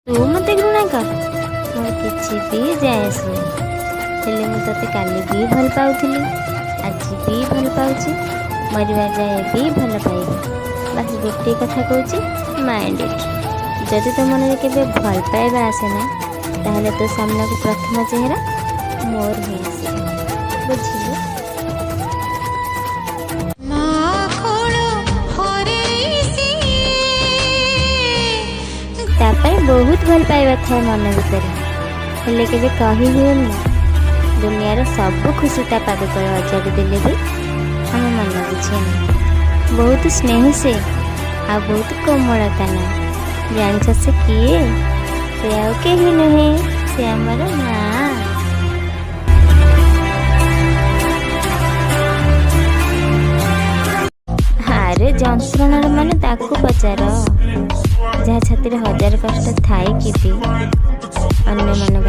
ତୁ ମୋତେ ଘୃଣା କର, ମୋର କିଛି ବି ଯାଏ ଆସେନି। ହେଲେ ମୁଁ ତୋତେ କାଲି ବି ଭଲ ପାଉଥିଲି, ଆଜି ବି ଭଲ ପାଉଛି, ମରିବା ଯାଏ ବି ଭଲ ପାଇବି। ବାସ୍, ଗୋଟିଏ କଥା କହୁଛି, ମାଇଣ୍ଡ ଇଟ୍। ଯଦି ତୋ ମନରେ କେବେ ଭଲ ପାଇବା ଆସେ ନା, ତାହେଲେ ତୋ ସାମ୍ନାକୁ ପ୍ରଥମ ଚେହେରା ମୋର ହିଁ ଆସିବ, ବୁଝିଲୁ? ମା କୋଳ ହରେଇ ସିଏ। ତା ପାଇଁ ବହୁତ ଭଲ ପାଇବା ଥାଏ ମନ ଭିତରେ, ହେଲେ କେବେ କହି ହୁଏନି। ଦୁନିଆର ସବୁ ଖୁସି ତା ପାଦ ତଳେ ଅଜାଡ଼ି ଦେଲେ ବି ଆମ ମନ ବୁଝେନି। ବହୁତ ସ୍ନେହୀ ସେ ଆଉ ବହୁତ କୋମଳ ତା ନାଁ। ଜାଣିଛ ସେ କିଏ? ସେ ଆଉ କେହି ନୁହେଁ, ସେ ଆମର ମା। ଆରେ, ଯନ୍ତ୍ରଣାର ମାନେ ତାକୁ ପଚାର, ଯାହା ଛାତିରେ ହଜାର କଷ୍ଟ ଥାଇକି ବି ଅନ୍ୟମାନଙ୍କୁ